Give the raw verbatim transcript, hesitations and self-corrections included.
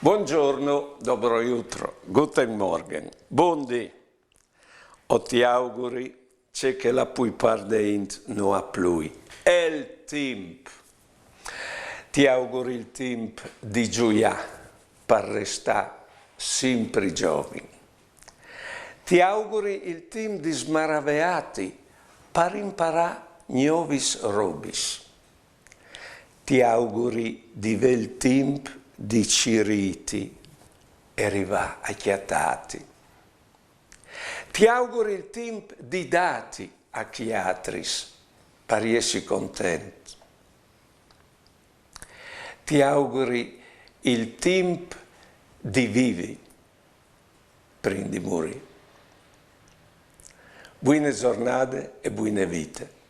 Buongiorno, dobro jutro, guten Morgen, buondì. O ti auguri ce che la plui part de int no à plui. El timp. Ti auguri il timp di zuià, par restà simpri zovin. Ti auguri il timp di smaraveati, par imparà gnovis robis. Ti auguri di vê il timp di cirîti e rivà a cjatâti. Ti auguri il timp di dâti a chei altris, par jessi content. Ti auguri il timp di vivi, prin di murî. Buine zornade e buine vite.